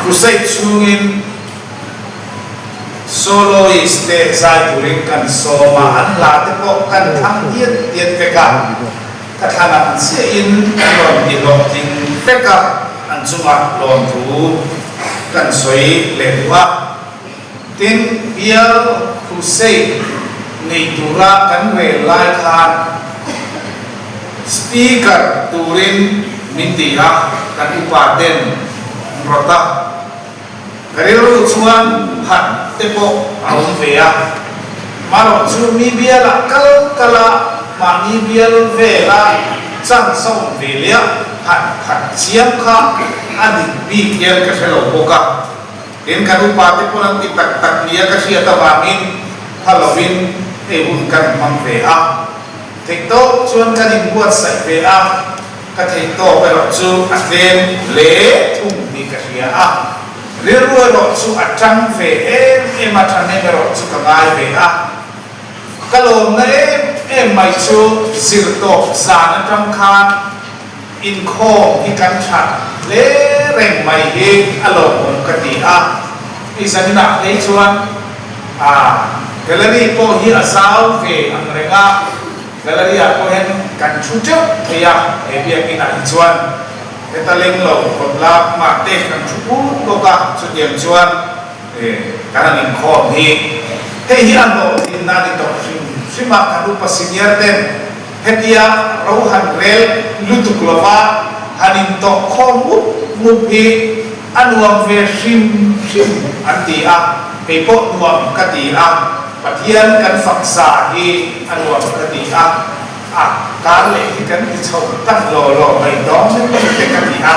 Crusade chhungin soloist te zai turin kan sawm a, an hla te pawh kan thlang diat diat vek a, ka thlan ang chiahin an rawn ti hlawhtling vek a, an chungah lawmthu kan sawi leh duh a. Tin, Bial Crusade nei tura kan rel lai khan Speaker turin min ti a, kan upa ten an rawt a. Ka rilru chuan phat te pawh a awm ve a, marawh chu mi bialah kal kal a, mahni bial vela chance a awm ve leh a, phat phat chiam kha a dik bik hian ka hre lo bawk a. Tin, kan upa te pawn an ti tak tak nia ka hriat avangin pha lovin hei hun kan hmang ve a. Theihtawp chuan kan inbuatsaih ve a, ka theihtawp erawh chu a tlem hle thung tih ka hria a. Rilru erawh chu a tang ve em em a, thahnem erawh chu ka ngai ve a. Ka lawmna em em mai chu zirtawp zan atang khan Inkhawm hi kan that hle reng mai hi a lawmawm ka ti a, i zaninah hlei chuan a gallery pawh hi a zau ve ang reng a, gallery ah pawh hian kan thu teuh thei a, he biakinn ah hi chuan heta leng lo rawn lak mah te kan thu put bawk a, chutiang chuan kan han inkhawm hi hei hi a hlawhtlinna a ni tawh hrim hrim a, kan upa senior ten Hetia ro han rel lutuk lova han intawh khawm mup mup hi a nuam ve hrim hrim an ti a, kei pawh nuam ka ti a, Pathian kan fak za hi a nuam ka ti a, a kar leh hi kan ti chho tak law law mai dawn te ka ti a,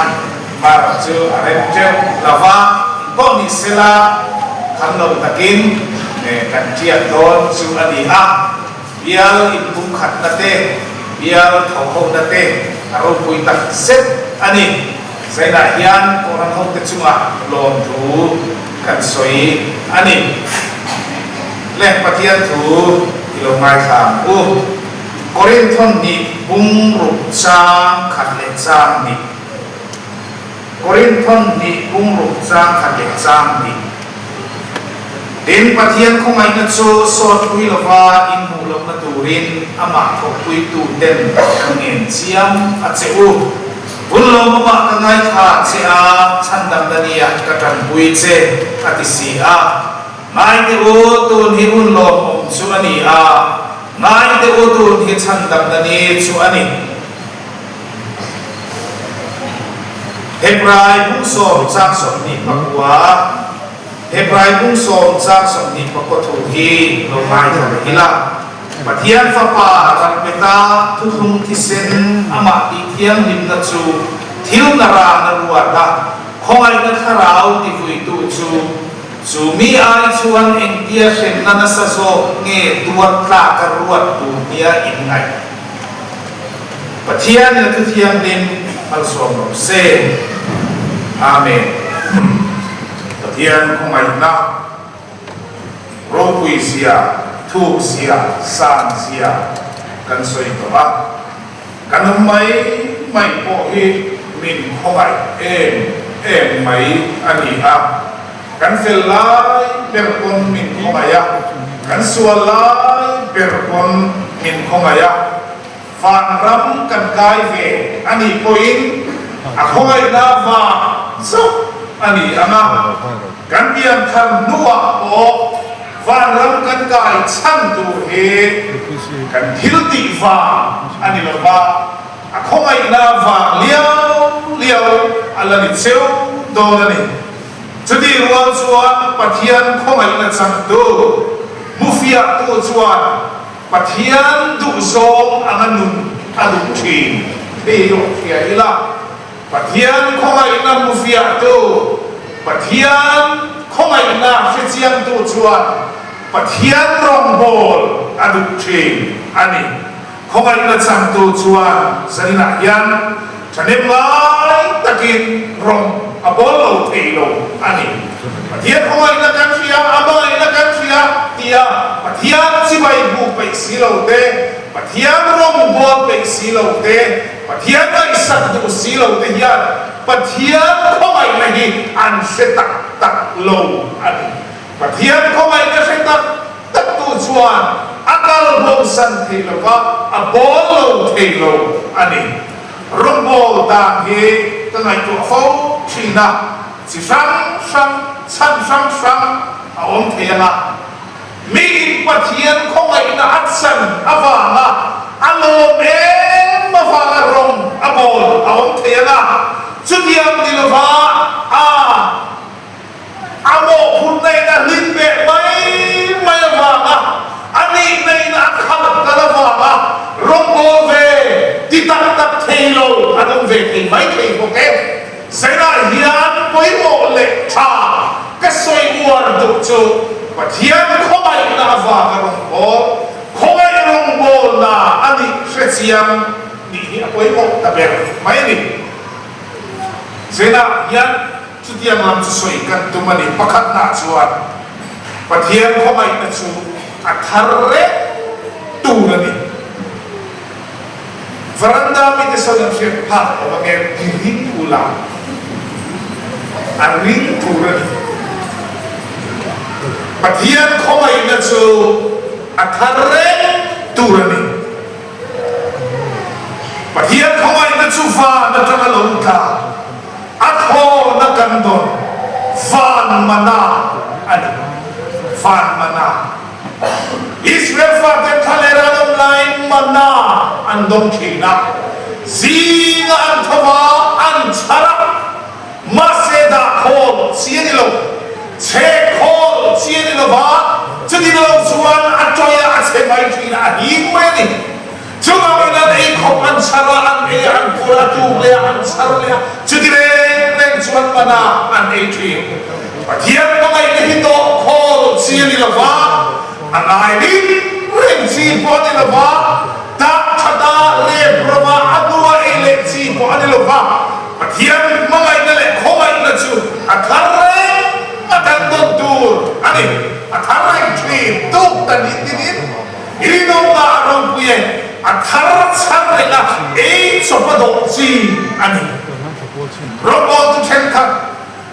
mar chu a rem teuh lova, engpawh ni sela kham lo takin kan tiak dawn chu a ni a. Bial inpumkhatna te, bial thawhhona te a ropui tak zet a ni. Zainah hian Kohhran hote chungah lawmthu kan sawi a ni. Le Pathian thu i lo ngaithla ang u. Korinthon hnih bung ruk chang khat leh chang hnih. Korinthon hnih bung ruk chang khat leh chang hnih. Tin, Pathian khawngaihna chu sawtpui lova in hmuh lohna turin amah thawhpuitu ten ka ngen chiam a che u. Bul lo amah ka ngaithla che a, chhandamna nia ka tanpui che a ti si a. Ngaite u, tun hi hun lawmawm chu a ni a, ngaite u, tun hi chhandamna ni chu a ni. Hebrai bung 10 chang 24, Hebrai bung 10 chang 24 thu hi lo ngaithla leh ila. Pathian Fapa rak beta thuthlung thisen amah tih thianghlimna chu thil na ran a ruat a, khawngaihna thlarau tivuitu chu chu mi ai chuan engtia hremna nasa zawk nge tuar tlak a ruat tur nia inngaih. Pathian in a thu thianghlim malsawm rawh se. Amen. Pathian khawngaihna ropui zia, thuk zia, san zia kan sawi tawh a. Kan awm mai mai pawh hi min khawngaih em em mai a ni a. Kan fel lai ber pawn min khawngaih a, kan sual lai ber pawn min khawngaih a, vanram kan kai ve a nih pawhin a khawngaihna vang chauh a ni ang a, kan pianthar hnuah pawh vanram kan kai chhan tur hi kan thil tih vang a ni lo va, a khawngaihna vang liau liau a la ni cheu dawn a ni. Chutih rual chuan Pathian khawngaihna changtu, hmufiahtu chuan Pathian duhzawng anga nun a duh thin thei rawh hria ila. Pathian khawngaihna hmufiahtu, Pathian khawngaihna hrechiangtu chuan Pathian rawngbâwl a duh thin a ni. Khawngaihna changtu chuan zaninah hian thahnem ngai takin rawng a bawl lo thei lo a ni. Pathian khawngaihna kan hria, a hmangaihna kan hria tia Pathian chibai hmuh peih si lo te, Pathian rawng bawl peih si lo te, Pathian ngaihsak duh si lo te hian. Pathian khawngaihna hi an hre tak tak lo a ni. Pathian khawngaihna hre tak tak tu chuan a kal bosan thei lo va, a bawl lo thei lo a ni. Rawngbawl dan hi ka ngaihtuah fo thin a, chi hrang hrang, chhan hrang hrang a awm thei ang a. Miin Pathian khawngaihna a chan avanga a lawm em avanga rawng a bawl a awm thei ang a, chutiang ni lova a a mawhphurhna in a hlim beh mai mai avanga a nihna in a khalh kal avanga rawng bawl ve ti tak tak thei lo an awm ve thei mai thei bawk e. Zainah hian pawimawh leh tha ka sawi uar duh chu Pathian khawngaihna avanga rawngbâwl, khawngaih rawngbâwlna a nih hrechiang nih hi a pawimawh ta ber mai a ni. Zainah hian chutiang lam chu sawi kan tum a ni. Pakhatnah chuan Pathian khawngaihna chu a thar reng tur a ni. Varanda mite sawn an hriat phak lo a nge i ring ula a ring tur a ni. Pathian khawngaihna chu a thar reng tur a ni. Pathian khawngaihna chu van atanga lo tla a thlawna kan dawn van mana a ni. Van mana. Israel fate thla leh ral awm laiin manna an dawng thin a, zinga an tho va, an chhar a, mahse dah khawl chi a ni lo, chhek khawl chi a ni lo va, chuti lo chuan a tawih a, a chhe mai thin a, a hing mai a ni. Chuvangin an ei khawp an chhar a, an ei a, an pur a, tuk leh a, an chhar leh a, chuti reng reng chuan mana an ei thin. Pathian hmangaihna hi tawh khawl chi a ni lo va, a ngai ring reng chi pawh a ni lo va, dah that a, rep rova, a hnua ei leh chi pawh a ni lo va, Pathian hmangaihna leh khawngaihna chu a thar reng a kan dawn tur a ni. A thar reng thin tuk ta ni tinin. I rinawmna a ropui e, a thar chhar reng a, ei chawp a dawh chi a ni. Rawngbawltu thenkhat,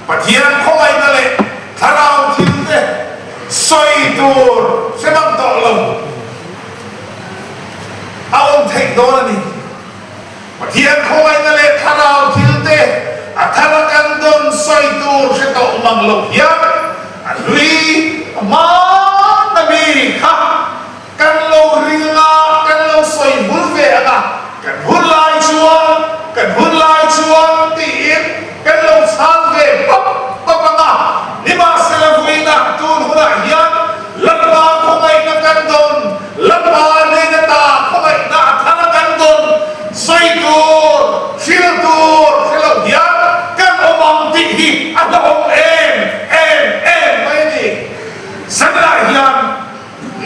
Pathian khawngaihna leh thlarau thil te sawi tur hre mang tawh lo a awm theih dawn a ni. Pathian khawngaihna leh thlarau thil te a thar a kan dawn sawi tur hre tawh mang lo hian a hlui a hmana mi kha kan lo ring ang a, kan lo sawi vul ve ang a, kan hun lai chuan, kan hun lai chuan tiin kan lo chhang ve pap pap ang a, nimahsela vuinak tun hunah hian Lalpa khawngaihna kan dawn, Lalpa nena ta khawngaihna a thar a kan dawn, sawi tur, hril tur hre lo hian kan awm ang tih hi a hlauhawm em em em mai a ni. Zanah hian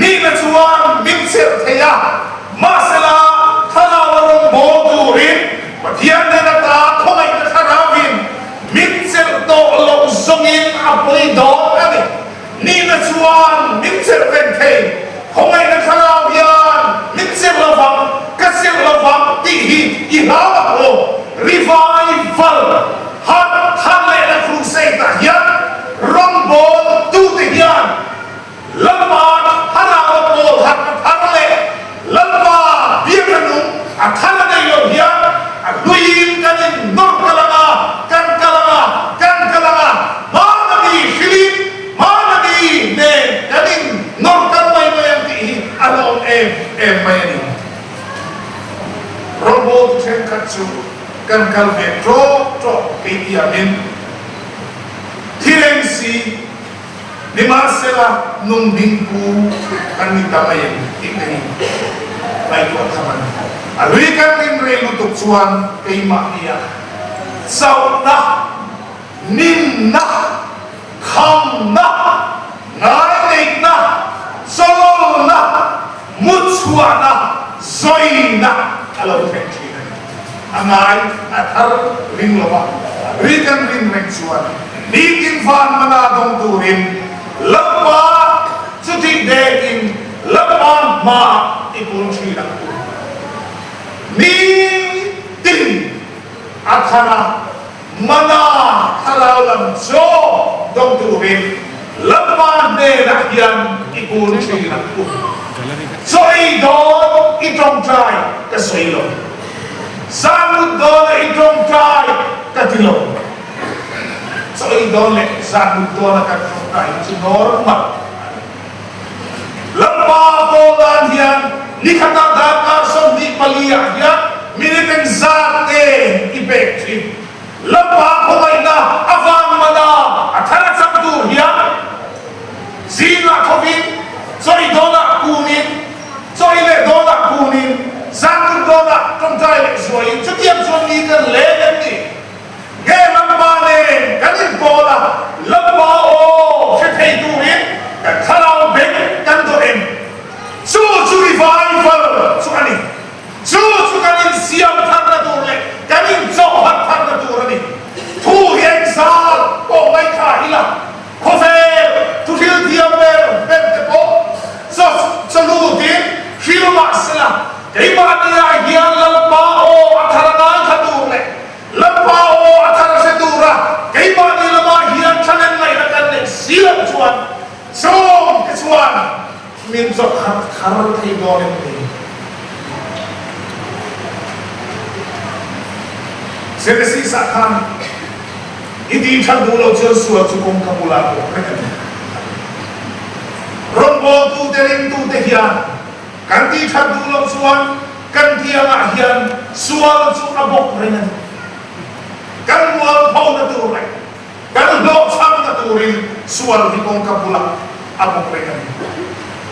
nihna chuan min chelh thei a, mahsela thlarau a rawn bawl turin Pathian nena ta khawngaihna thlarauin min chelh tawh loh zawngin a pawi dawn a ni. Nihna chuan min chelh reng thei, khawngaihna thlarau hian min chelh lo vang, ka chelh lo vang tih hi i hlau ang aw. Revival harh thar lehna crusade ah hian rawngbâwl tute hian Lalpa thlarau a pawl harhna thar leh Lalpa biakna nung a thar a nei lo hian a hluiin kan in nawr kal ang a, kan kal ang a, kan kal ang a, hmana mi hrilin hmana mi nen kan in nawr kal mai mai ang tih hi a hlawm em em mai a ni. Rawngbawltu thenkhat chu kan kal ve tawk tawk keitiamin thi reng si. Nimahsela, nung dingpu kan ni ta mai em tih te hi ngaihtuah tham a ni. A hlui kan rin rei lutuk chuan keimahnia chauhna, ninna, khamna, ngaineihna, chawlawlna, mutchhuahna, zawina a lo thleng thin a ni. A ngai a thar ring lo va, a hlui kan rin reng chuan nitin van mana dawng turin Lalpa chutih dekin Lalpa hmaah i kun thin ang u. Nitin a thar a. Mana thlarau lam chaw dawng turin Lalpa hnenah hian i kun thin ang u. Chaw ei dawn i tawngtai ka sawi lo. Zan mut dawna i tawngtai ka ti lo. Chaw ei dawn leh zan mut dawna kan tawngtai hi chu normal a ni. Lalpa pawl dan hian nikhatah darkar 24 ah hian minute engzat nge i pek thin? Lalpa khawngaihna a vang mana a thar a chang tur hian zingah thovin, chaw ei dawnah kunin, chaw ei leh dawnah kunin, zan tum dawnah tawngtai leh zuaiin chutiang chuan mi kan leng em ni? Nge Lalpa nen kan inpawl a, Lalpa aw hre thei turin kan thlarau beng kan dawh em? Chu chu revival chu a ni. Chu chu kan insiam tharna tur leh kan inchawhhat tharna tur a ni. Thu hi engzal pawh ngaithla ila, khawvel thuhril thiam ber ber te pawh chaw chaw lutin hril mah sela, keimahniah hian Lalpa aw a thar a ngaithla tur leh Lalpa aw a thar a hre tura keimahni lamah hian thahnem ngaihna kan neih si loh chuan zawng te chuan min chawkhat thar thei dawn em ni? Genesis ah khan i tih that duh loh chuan sual chu kawngka bulah pawh reng a ni. Rawngbawltute ringtute hian Kan tih that duh loh chuan kan kiangah hian sual chu a bawk reng a ni. Kan mualphona tur leh kan hlawhchhamna turin sual hi kawngka bulah a bawk reng a ni.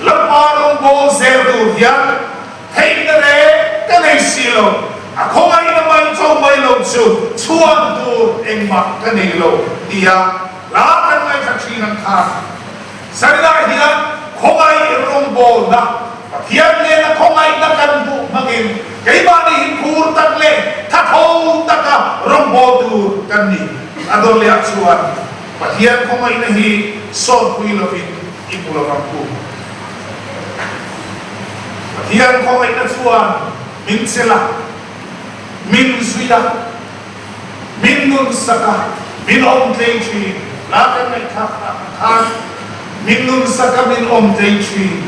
Lalpa rawngbawl zel tur hian theihna reng ka nei si lo, a khawngaihna mai cho mai lo chu chhuan tur engmah ka nei lo tia hla kan ngaithla thin ang khan Zaninah hian khawngaih rawngbawlna, Pathian nena khawngaihna kan hmuh hmangin keimahni hi phur tak leh thatho taka rawngbâwl tur kan ni. A dawt lehah chuan Pathian khawngaihna hi sawtpui lovin i hmu lo vang ku. Pathian khawngaihna chuan min chelh a, min zui a. Min nun sak a, min awm tlei thin. La kan ngaihthlak tak ang khan min nun sak a, min awm tlei thin.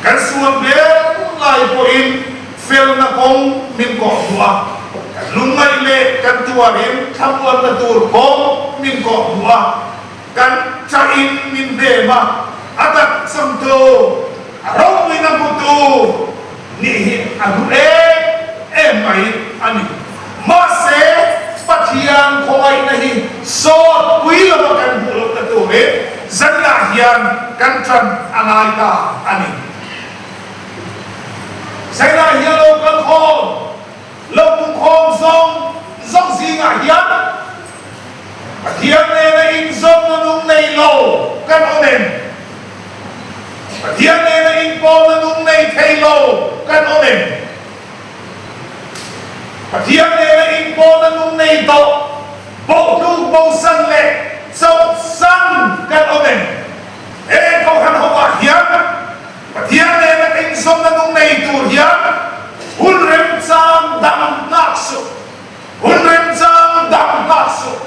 Kan sual ber lai pawhin felna kawng min kawh hmuh a, kan lungngaih leh kan tuarin thlamuanna tur kawng min kawh hmuh a, kan chahin min hnem a, a tak changtu, a ropuina hmutu nih hi a hlu em em mai a ni. Mahse, Pathian khawngaihna hi sawtpui lova kan hmuh lohna turin zanah hian kan tan a ngai ta a ni. Zanah hian lo kal khawm, lo pung khawm zawng zawng zingah hian Pathian nena inzawmna nung nei lo kan awm em? Pathian nena inpawlna nung nei thei lo kan awm em? Pathian nena inpawlna nung nei tawh bohluk bosan leh chauhsan kan awm em? Heng Kohhran hovah hian Pathian nena inzawmna nung nei tur hian hun remchang dang nghak suh. Hun remchang dang nghak suh.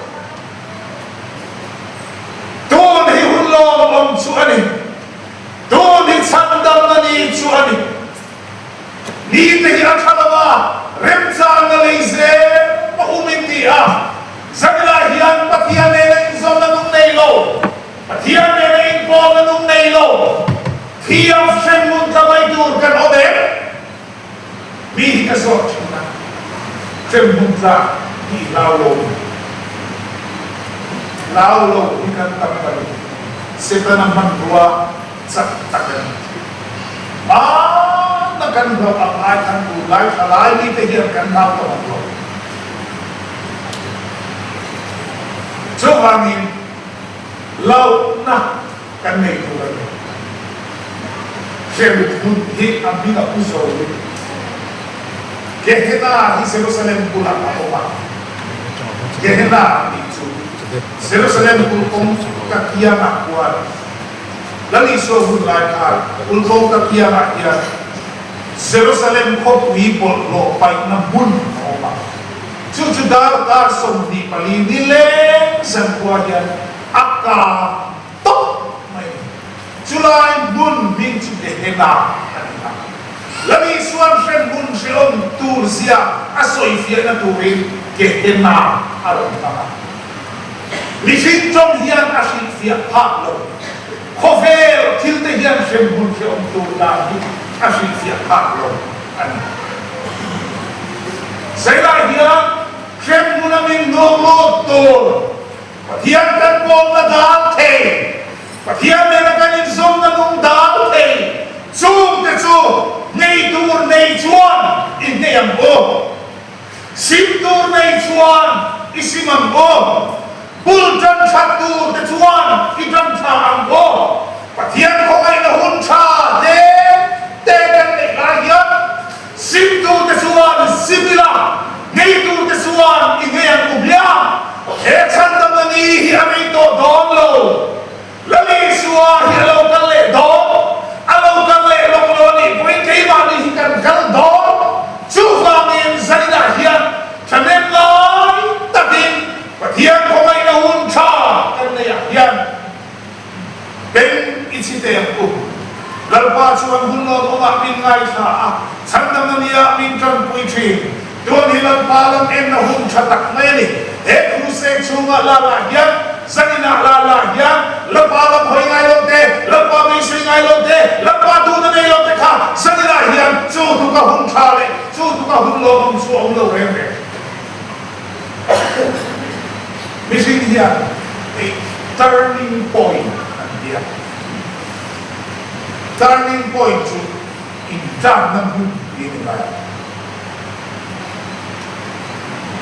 Tun hi hun lawmawm chu a ni. Tun hi chhandamna ni chu a ni. Nite hi a tha lo a, remchangna lei zel a um in ti a. Zanilai hian Pathian nena inzawmna nung nei lo, Pathian nena inpawlna nung nei lo, thiam hremhmun tla mai tur kan awm em? Mi hi ka zawt thin a, hremhmun tla hi i hlau lo mi? Hlau lo hi kan tam ta lo. Setana hmanrua chak tak a ni. Hmana kan hlauh ang ai khan tunlai thalai mite hian kan hlau ta bawk lo. Chuvangin hlauhna kan nei tur a ni. Hremhmun hi a hming a pu zo in Gehenna hi Jerusalem bulah a awm a. Gehenna tih chu Jerusalem bul kawngka kiangah khuan Lal Isua hun lai khan bul kawngka kiangah hian Jerusalem khawpui bawlhhlawh paihna hmun a awm a. Chu chu darkar 24 nileng zankhua hian a kang tawp mai a ni. Chulai hmun hming chu Gehenna a ni a. Lal Isuan hremhmun hrehawm tur zia a sawifiahna turin Gehenna a rawn hmang a. Mihring tawng hian a hrilhfiah phak lo. Khawvel thil te hian hremhmun hrehawm tur dan hi a hrilhfiah phak lo a ni. Zailai hian hremhmun a min hnuk lut tur Pathian kan pawmna dal thei, Pathian nena kan inzawmna nung dal thei, chungte chu nei tur nei chuan i hnei ang u. Sim tur nei chuan i sim ang u. Bul tan that tur te chuan i tan tha ang u. Pathian khawngaihna hun tha tlem te kan neih lai hian sim tur te chuan sim ila, nei tur te chuan i ngei ang u hmiah. He chhandamna ni hi a rei tawh dawn lo. Lal Isua hi a lo kal leh dawn, a lo kal leh lawk lo a nih pawhin keimahni hi kan kal dawn. Chuvangin zaninah hian thahnem ngai takin Pathian khawngaihna hun tha kan neihah hian beng i chhi teh ang u. Lalpa chuan hun lawmawmah min ngaithla a, chhandamna nia min tanpui thin. Tun hi Lalpa lam enna hun tha tak mai a ni. He crusade chhungah la lah hian, zaninah la lah hian, Lalpa lam hawi ngai lo te, Lalpa beisei ngai lo te, Lalpa duhna nei lo te kha zaninah hian chu tuka hun tha leh chu tuka hun lawmawm chu a awm lo reng reng. Mihring hian ei turning point an ti a. Turning point chu Intanna hmun ti a ni ngai.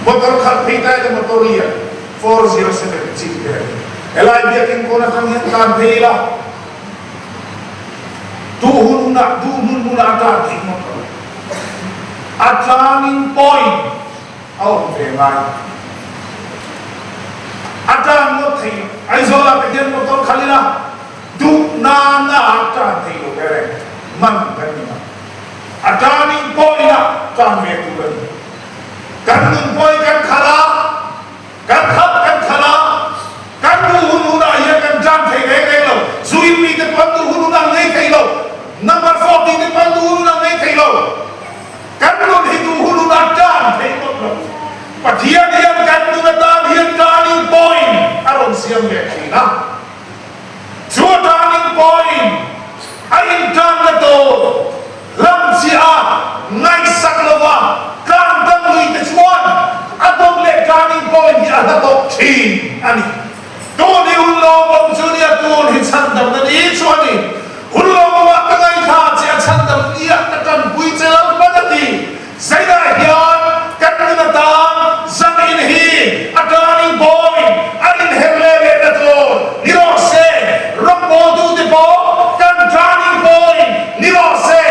Motor khalh phei tai te motor lian 407 chi te a ni. Helai biakinn kawn atang hian tan phei ila duh hun hunah duh hmun hmunah a tan theih motor. A turning point a awm ve ngai. A tan ngawt theih loh. Aizawlah te hian motor khalh ila Duh nana a tan thei lo ber e, man kan ni mai. A turning point ah tan ve tur a ni. Kan nun pawhin kan khalh a, kan khalh kan khalh a, kan duh hun hunah hian kan tan thei reng reng lo. Zu in mite pawh an duh hun hunah an ngei thei lo, number 40 te pawh an duh hun hunah an ngei thei lo. Kan nun hi duh hun hunah tan thei ngawt lo. Pathian hian kan nun atan hian turning point a rawn siam ve thin a. Chu atangin pawhin a intanna tur lam chiah a ngaihsak lova tlang dang lui te chuan a dawt leh turning point hi a hla tawh thin a ni. Tun hi hun lawmawm chu nia tun hi chhandamna ni chu a ni. Hun lawmawmah ka ngaithla che a chhandam nia ka tanpui che lalpan a ti. Zainah hian kan nun atan zanin hi a turning point a inher leh lehna tur ni rawh se, rawngbawltute pawh kan turning point ni rawh se,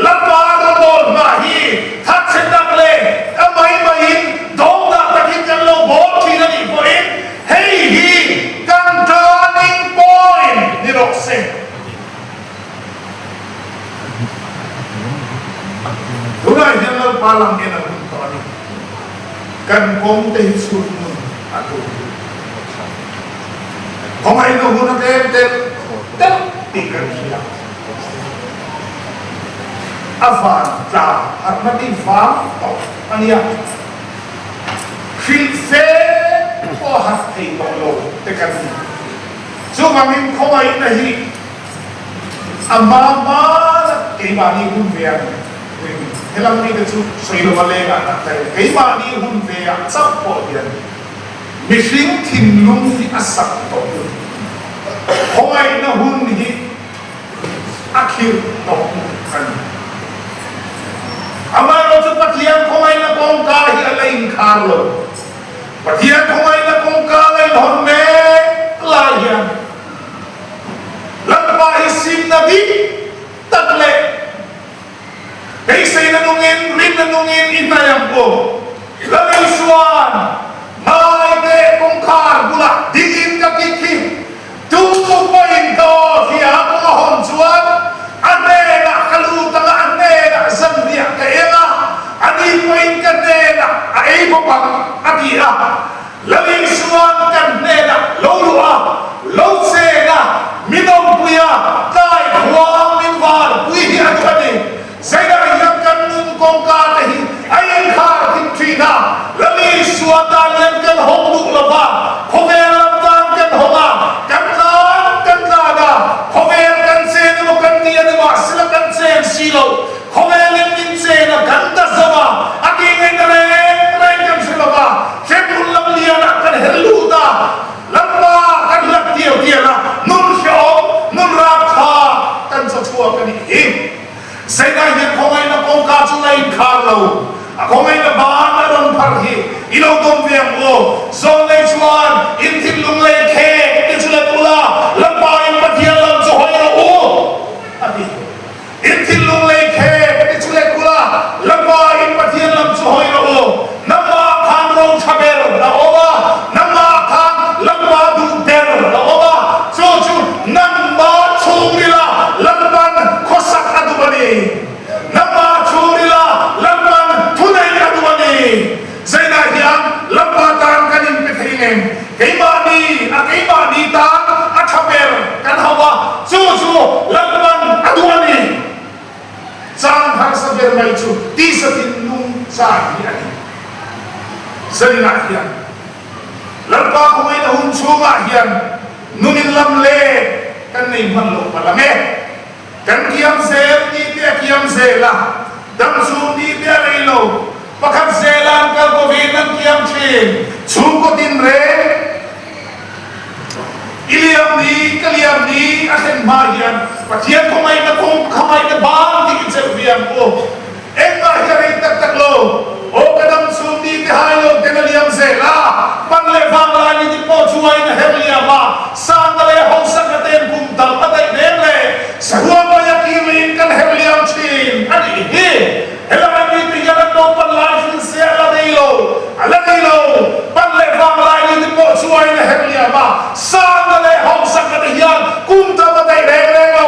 Lalpa rawnbawl hma hi thatchhe tak leh a mai maiin dawngdah takin kan lo bawl thin a nih pawhin hei hi kan turning point ni rawh se. Tunah hian Lalpa lam en a hun tawh a ni. Kan kawng te hi chhut nun a tum. Khawngaihna hun a tlem telh telh tih kan hria. A van tla harhna ti vang tawh a nia. Hrilh fe pawh a harh thei tawh lo te kan ni. Chuvangin khawngaihna hi A hma hmana keimahni hun ve ang ring helam mite chu sawi lova lengah tak ta in keimahni hun ve ah chauh pawh hian mihring thinlung hi a sak tawh lut. Khawngaihna hun hi a khirh tawh lut a ni. Amaherawhchu Pathian khawngaihna kawngka hi a la inkhar lo. Pathian khawngaihna kawngka la inhawn mek lai hian Lalpa hi simna dik tak leh beiseina nungin, rinna nungin i hnaih ang u. Lal Isua'n hmaite kawngkhar bulah dingin ka kik hi tu pawhin ka aw hria kawng a hawn chuan a hnenah ka lut ang a, a hnenah zanriah ka eng a, ani pawhin ka hnenah a ei bawk ang. ti a. Lal Isua'n kan hnenah lo luh a, lo cheng a, min awmpui a, tlai khuang min varpui hi a duh a ni. Zainah hian kan nun kawngka te hi a inkhar thim thin a, Lal Isua tan hian kan hawng duh lo va, khawvel lam tan kan hawng a, kan tlan kan tlan a, khawvel kan chen emaw kan ti a ni mahsela kan chen si lo, Khawvelin min chen a kan ta zo a, a tih ngaihna reng reng kan hre lo va, hremhmun lam lianah kan her lut a, Lalpa kan hlat tial tial a, nun hrehawm, nun rapthlak kan chaw chhuak a nih hi. Zainah hian khawngaihna kawngka chu la inkhar lo, a khawngaihna ban a rawn pharh hi i lo dawm ve ang u. Zawnlei chuan in thinlung lei khek te chu let ula, Lalpa in Pathian lam chu hawi rawh u, a ti. In thinlung lei khek ti chu leh kul a, Lalpa in Pathian lam chu hawi rawh u. Nangmah khan ro tha ber a awm a, nangmah khan Lalpa duh ber a awm a, chu chu nangmah chhungrila Lalpan khawsak a duh a ni. Nangmah chhungrila Lalpan thuneih a duh a ni. Zainah hian Lalpa tan kan inpe thei ngem? Keimahni a keimahni tan a tha ber kan hauh a, chu chu Lalpan a duh a ni. Chan harsa ber mai chu tisa thinlung chai hi a ni. Zainah hian Lalpa khawngaihna hun chhungah hian nun inlam leh kan nei hman loh palh ang e. Kan kiam zel ni te a kiam zel a, dam chhung ni te a rei lo. Pakhat zela an kal bawkin an kiam thin. Chhungkaw tinreng i liam ni ka liam ni a thlen hma hian Pathian khawngaihna kawng khawngaihna bang tih i chelh ve ang u. Engmah hi a rei tak tak lo. Aw ka dam chhung ni te hai lo ten a liam zel a, pan leh vanglai ni te pawh chu a in a her liam a, sangna leh hausakna ten kum dal a daih reng leh sahuan mai a kir leh in kan her liam thin a nih hi. Helai mi te hian an naupan lai hrilh se a la nei lo, a la nei lo. Pan leh vanglai ni te pawh chu a in a her liam a, sangna leh hausakna te hian kum dal a daih reng reng lo.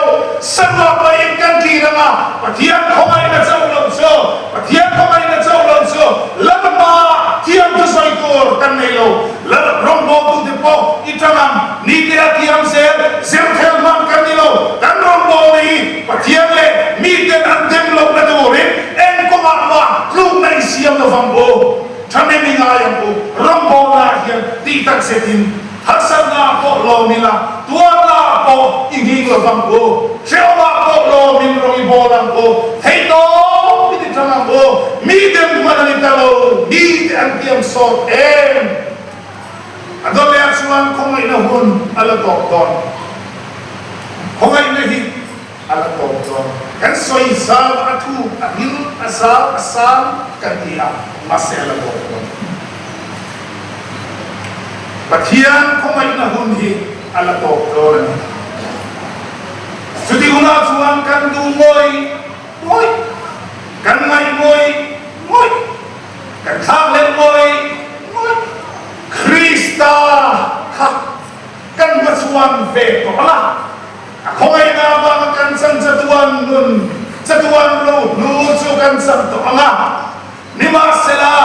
Saruak maiin kan kir ang a, Pathian khawngaihna chauh lo chu, Pathian khawngaihna chauh lo chu Lalpa thiam thusawi tur kan nei lo. Lal rawngbawltute pawh i tang ang, nite a thiam zel, zirthel hman kan ni lo. Kan rawngbawlna hi Pathian leh miten an dem lohna turin eng kawngah mah tlukna i siam lovang u. Thahnem i ngai ang u, rawngbawlnaah hian tih tak zetin Harsatna ah pawh lawm ila, tuarna ah pawh i nghing lo vang u, hrehawm ah pawh lawmin rawng i bawl ang u, theihtawp in i tang ang u, mi dem hman an i ta lo, mi te an tiam sawt em? A dawt leh ah chuan khawngaihna hun a la tawp dawn. Khawngaihna hi a la tawp dawn. Kan sawi zau a thuk, a hil, a zau, a sang kan ti a, mahse a la tawp dawn. Pathian khawngaihna hun hi a la tawp dawn a ni. Chuti hunah chuan kan duh ngawih ngawih, kan ngaih ngawih ngawih, kan thlak leh ngawih ngawih Krista kha kan hmachhuan ve tawh ang a. A khawngaihna avanga kan chan chatuan nun, chatuan rohlu chu kan chang tawh ang a. Nimahsela,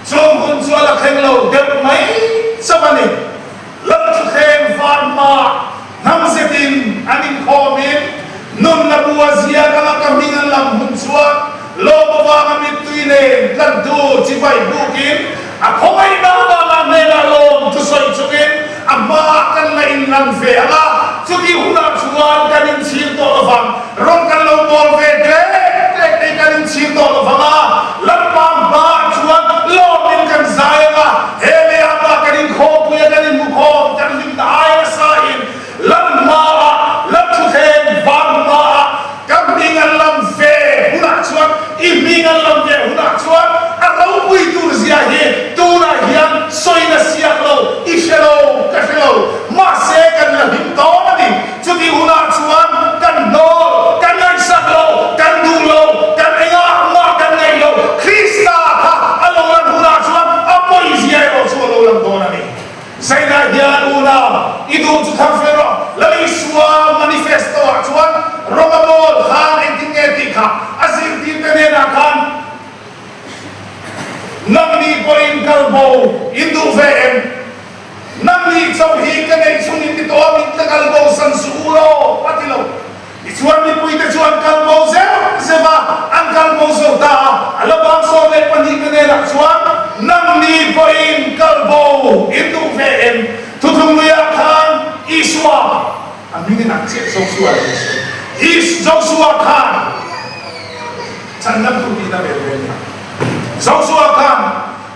chung hun chu a la thleng lo deuh mai chauh a ni. Lalthuthleng van hmaah hnam zetin an inkhawmin nunna bu a ziak anga ka hming an lam hun chuan lawm avanga mittui nen tlantu chibai bukin a khawngaihna avanga hnenah lawm thusawi chungin a hmaah kan la inlan ve ang a, chutih hunah chuan kan inchhir tawh lovang, rawng kan lo bawl ve tlek tlek te kan inchhir tawh lovang a, Lalpa hmaah chuan lawmin kan zai ang a, he leiah mah kan inkhawmpui a, kan inhmukhawm, kan hlimna ai nasain Lal hmaah, Lal thutthleng van hmaah Ka hming an lam ve hunah chuan, i hming an lam ve hunah chuan a ropui tur zia hi tunah hian sawina siak lo, i hre lo, ka hre lo. Mahse kan la hlim dawn a ni. Chuti hunah chuan kan hnawl, kan ngaihsak lo, kan duh lo, kan engah mah kan ngaih lo. Krista kha a lo lan hunah chuan a pawi zia erawh chu a lo lang dawn a ni. Zainah hian unau i duh chu thar fel rawh. Lal Isua manifesto ah chuan Roma bawl khan engtin nge tih kha a zirtirte hnenah khan nangni pawhin kal. Isua a hming in ang chiah Josua leh Isua. Is Josua khan chhandamtu tihna ve ve a ni. Josua khan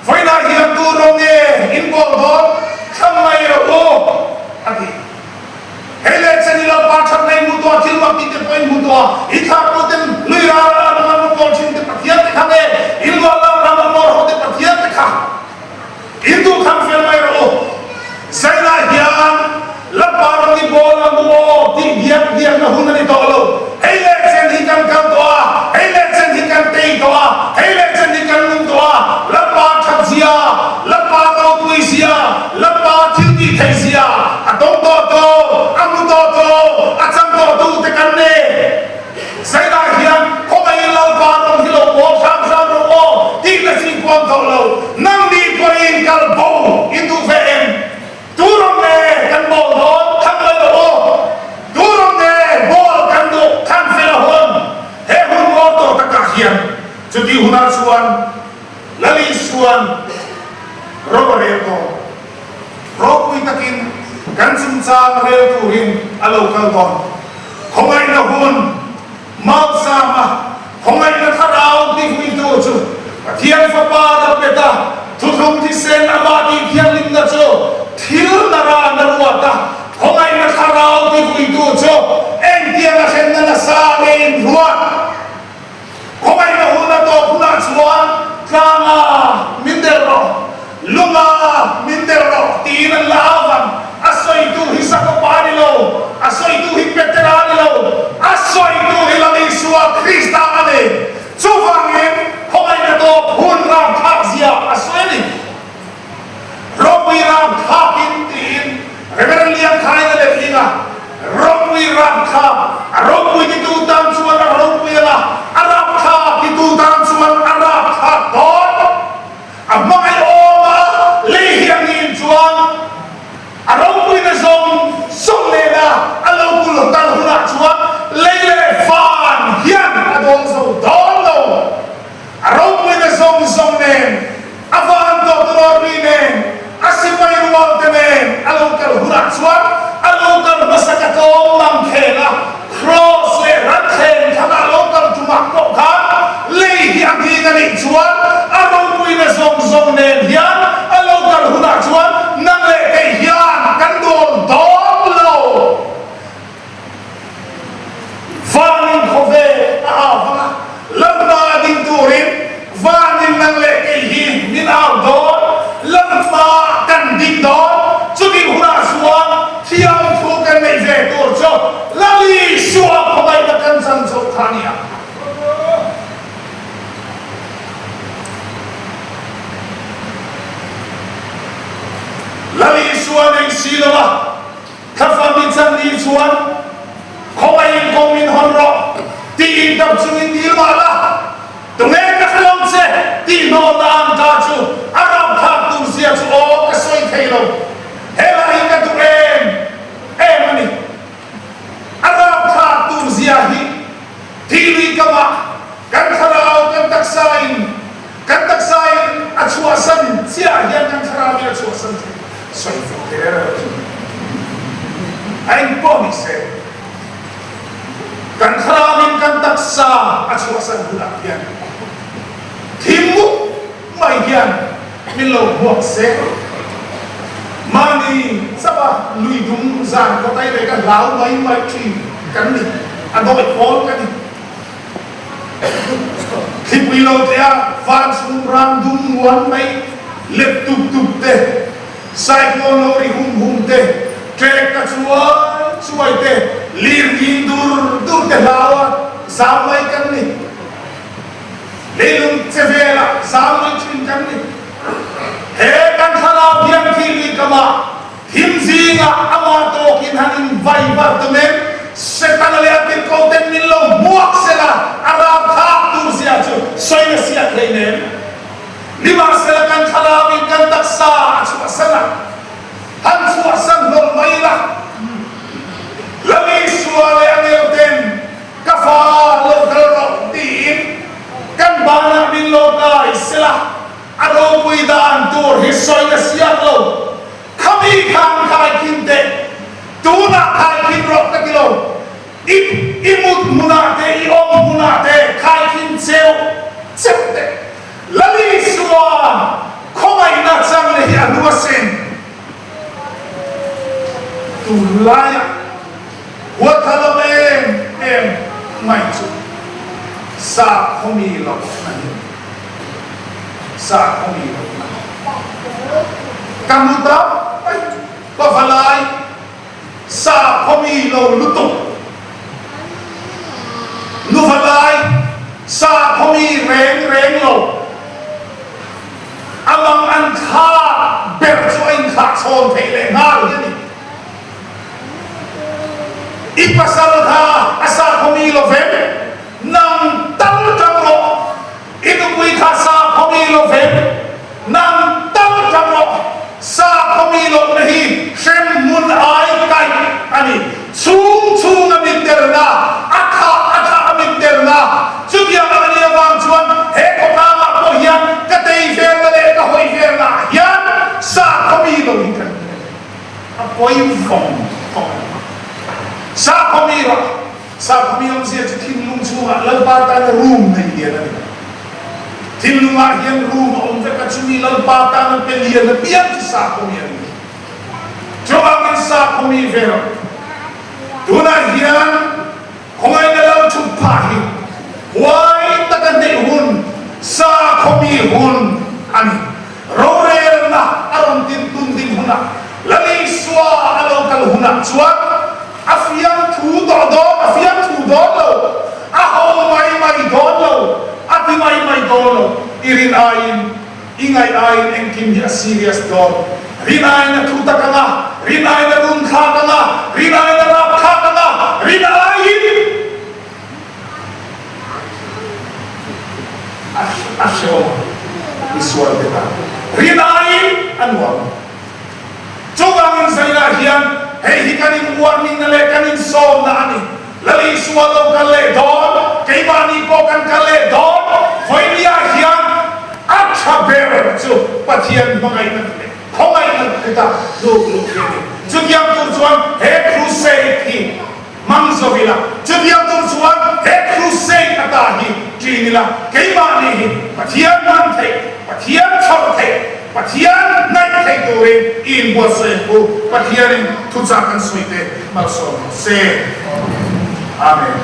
vawiinah hian tu rawng nge in bawl dawn thlang mai rawh u a ti. Hei leh chen i Lalpa thatna in hmu tawh a, thil mak tih te pawh in hmu tawh a, i thlaktu ten lui ral a ram an rawn bawl thin te Pathian te kha nge in luah lam ram an lawr ho te Pathian te kha in duh thlang fel mai rawh u. Zainah hian Lalpa ram i bawl ang u aw tih biak biakna hun a ni tawh lo. Hei leh chen hi kan kal tawh a, hei leh chen hi kan tei tawh a, hei leh chen hi kan nung tawh a, Lalpa that zia, Lalpa ropui zia, Lalpa thil tih theih zia a tawng tawh tawh, a hmu tawh tawh, a chang tawh tu te kan nei. Zainah hian khawngaihin Lalpa rawng hi lo bawl hram hram rawh aw tih na chi kuam tawh lo, nangni pawhin kal bo in duh ve em? Tu rawng nge kan bawl dawn thang mai rawh aw, tu rawng nge bawl kan duh thang fel a hawn he hun ngawr tawh takah hian chutih hunah chuan Lal Isuan ro a rel dawn. Ropui takin kan chungchang rel turin a lo kal dawn. Khawngaihna hun Malsama khawngaihna thlarau tihuitu chu Pathian Fapa Dapeta thuthlung thisen amah tih thianghlimna chu thil nara na ruat a, khawngaihna thlarau tihuitu chu engtianga hrenna nasa ngeiin ruat. Khawngaihna hun a tawp hunah chuan tlanga min der rawh, lunga min der rawh tiin an la au vang. A sawitu hi Jakoba a ni lo, a sawitu hi Petera a ni lo, a sawitu hi Lal Isua Krista a ni. Chuvangin khawngaihna tawp hun ramthlak zia a sawi a ni. Ropui ramthlak in tiin Reverend Liangkhaina letling a, Ropui ramthlak, a ropui titu tan chuan a ropui anga, a rapthlak titu tan chuan a rapthlak dawn. A hmangaih awm a, lei hi a nin chuan a ropuina zawng zawng nena a lo kul tal hunah chuan lei leh van hian a dawn zo dawn lo. A ropuina zawng zawng nen, a van tawtawrawt ri nen, a sipai rual te nen a lo kal hunah chuan a lo kal hmasa ka tlawm mang kheng a, Kraws leh Rathleng thlang a lo kal tumah pawh khan lei hi a nghing a nih chuan a ropuina zawng zawng nen hian a lo kal hunah chuan nang leh kei hian kan dawn dawn lo. Vanin khawvel a au vang a, Lalpa a ding turin vanin nang leh kei hi min au dawn, Lalpa kan ding dawn, chutih hunah chuan thiam thu kan neih ve tur chu Lal Isua khawngaihna kan chan chauh kha a ni ang. Lal Isua nei si lo a. Thlafa mi chan ni chuan khawngaihin kawng min hawn rawh tiin dam chungin dil mah la, tunge ka hre lo che tih hnawhna ang ta chu a ramthlak tur zia chu aw ka sawi thei lo, helai hi ka duh em em a ni. A ramthlak tur zia hi thih lui kamah kan thlarau kan taksa in Kan taksa in a chhuahsan chiah hian kan thlarau in a chhuahsan thei. Sawi fo kher a lo chu a eng pawh ni se, kan thlarau in kan taksa a chhuahsan hunah hian thim mup mai hian min lo hmuak se. Mahni chauha lui dum zan kawtai leh ka hlau mai mai thin kan ni, a dawi pawl ka ni. Thlipui lo tleh a van chhung ram dum muan mai let tup tup te, cyclone lo ri hum hum te, trek ta chuai chuai te, lir ding dur dur te hlau a zam mai kan ni. Leilung che velah zam mai thin kan ni. He kan thlarau hian thih lui kamah Thim zingah amah tawkin han in vai var tumin Setana leh a tirhkoh ten min lo hmuak sela a rapthlak tur zia chu sawi a siak hleinem. Nimahsela kan thlarauin kan taksa a chhuahsan a, han chhuahsan hlawlh mai ila. Lal Isua leh a ngelten ka fa lo kal rawh tiin kan banah min lo kai sela A ropui dan tur hi sawi a siak lo. Khami khan khai khin teh. Tunah Tunlaia huatthlala em em mai chu sakhawmi lohna hi a ni. Sakhawmi lohna. Ka hmu tam mai pavalai sakhawmi lo lutuk, nuvalai sakhawmi reng reng lo, a mang an thla ber chu a inthlah chhawn theih leh nghal hi a ni. I pasal kha a sakhawmi lo vem, nang tal tang rawh. I nupui kha sakhawmi lo vem, nang tal tang rawh. Sakhawmi lohna hi hremhmun ai kaih a ni. Chhung chhung a mit telna, a thah a thah a mit telna. Chutiang ang a nih avang chuan he khawtlangah pawh hian ka tei velna leh ka hawi velnaah hian sakhawmi lo hi kan ni a ni. A pawi vawng vawng a ni. Sakhawmi rawh, sakhawmi awmzia chu thinlung chhungah Lalpa tana room nei lian a ni. Thinlungah hian room a awm vek a, chumi Lalpa tana pe lian apiang chu sakhawmi a ni. Chuvangin sakhawmi ve rawh. Tunah hian khawngaihna lo thut phah hi huai taka hneih hun, sakhawmi hun a ni. Rorelna a rawn tin tun ding hunah, Lal Isua a lo kal hunah chuan a fiamthu tawh dawn, a fiamthu dawn lo, a ho mai mai dawn lo, a ti mai mai dawn lo. I rin aiin, i ngaih aiin engkim hi a serious dawn. Rin aiin a thu tak ang a, rin aiin a runthlak ang a, rin aiin a rapthlak ang a, rin aiin. A hrehawm a, misual te tan rinaiin a nuam. Chuvangin Zainah hian hei hi kan in warning-na leh kan in sawmna a ni. Lal Isua lo kal leh dawn, keimahni pawh kan kal leh dawn. Vawinia hian a tha ber chu Pathian hmangaihna leh khawngaihna kuta hnuk luh hi a ni. Chutiang tur chuan he crusade hi Hmang zo ila, chutiang tur chuan he crusade ata hi ṭin ila, keimahni hi Pathian hman theih, Pathian chhawr theih, Pathian hnaih theih turin i inbuatsaih ang u. Pathianin thuchah kan sawi te malsawm rawh se. Amen.